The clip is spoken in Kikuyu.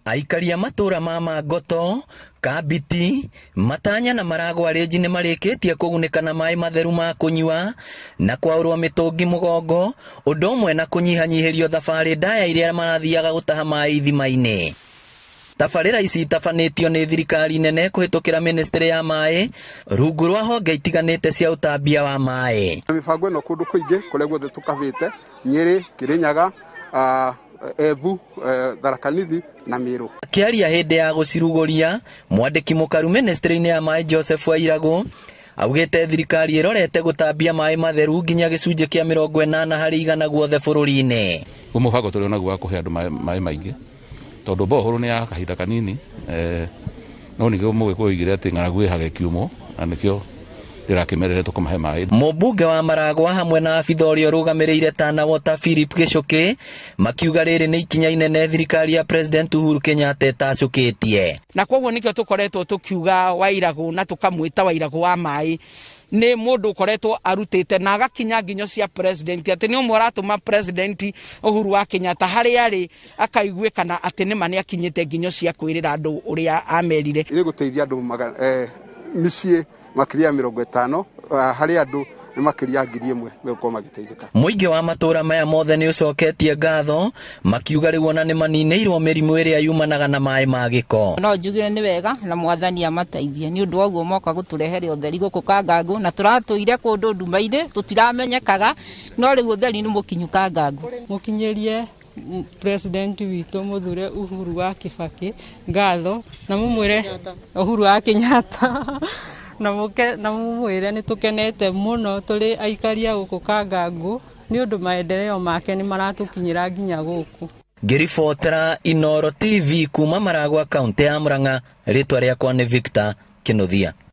Aikari a matũra ma Mangoto, Kambiti, Matanya na Maragwa Rĩnji nĩ marĩkĩtie kũgunĩka na maĩ matheru ma kũnyua na kwaũrwo mĩtũngi mũgongo, ũndũ ũmwe na kũnyihanyihĩrio thabarĩ ndaya iria marathiaga gũtaha maĩ ithima-inĩ. Tabarĩra ici itabanĩtio nĩ thirikari nene kũhĩtũkĩra ministry ya maĩ rungu rwa honge itiganĩte cia ũtambia wa maĩ. Mĩbango ĩno kũndũ kũingĩ kũrĩa guothe tũkabĩte Nyĩrĩ, Kĩrĩnyaga, Embu, Tharaka Nithi na Mĩrũ. Akĩaria hĩndĩ ya gũcirugũria, mwandĩki mũkaru ministry-inĩ ya maĩ Joseph Wairagũ augĩte thirikari ĩrorete gũtambia maĩ matheru nginya gĩcunjĩ kĩa 80% guothe bũrũri-inĩ. Guo mũbango tũrĩ onaguo wa kũhe andũ maĩ maingĩ tondũ borehole nĩ ya kahinda kanini, no ningĩ mũgĩkũyũ oigire atĩ ng'aragu ĩhaga ĩkiumwo na nĩkĩo ndĩrakĩmerere tũkũmahe maĩ. Mũmbunge wa Maragwa hamwe na abitha ũrĩa ũrũgamĩrĩire Tana Water Philip Gĩcũkĩ makiuga rĩrĩ nĩ ikinya inene thirikari ya President Uhuru Kenyatta ĩtacũkĩtie. Na koguo nĩkĩo tũkoretwo tũkiuga Wairagũ na tũkamwĩta Wairagũ wa maĩ nĩ mũndũ ũkoretwo arutĩte na agakinya nginyo cia president atĩ nĩ ũmwe ũratũma President Uhuru wa Kenyatta harĩa arĩ akaiguĩkana atĩ nĩma nĩ akinyĩte nginyo cia kwĩrĩra andũ ũrĩa amerire. Ĩrĩ gũteithia andũ mĩciĩ makĩria ya 50, harĩ andũ nĩ makĩria ya 1000 megũkorwo magĩteithĩka. Mũingĩ wa matũra maya mothe nĩ ũcoketie ngatho makiuga rĩu ona nĩ maninĩirwo mĩrimũ ĩrĩa yumanaga na maĩ ma gĩko. No njugire nĩ wega na mwathani amateithie nĩ ũndũ wa ũguo moka gũtũrehere ũtheri gũkũ Kangangu na tũratũire kũndũ nduma-inĩ tũtiramenyekaga no rĩu ũtheri nĩ mũkinyu Kangangu. Mũkinyĩrie president witũ mũthure Uhuru wa Kibaki ngatho na mũmwĩre Uhuru wa Kenyatta na mũmwĩre nĩ tũkenete mũno tũrĩ aikari a gũkũ Kangangu nĩ ũndũ maendeleo make nĩ maratũkinyĩra nginya gũkũ. Ngĩribotera Inooro TV kuma Maragwa kaunti ya Murang'a, rĩtwa rĩakwa nĩ Victor Kinuthia.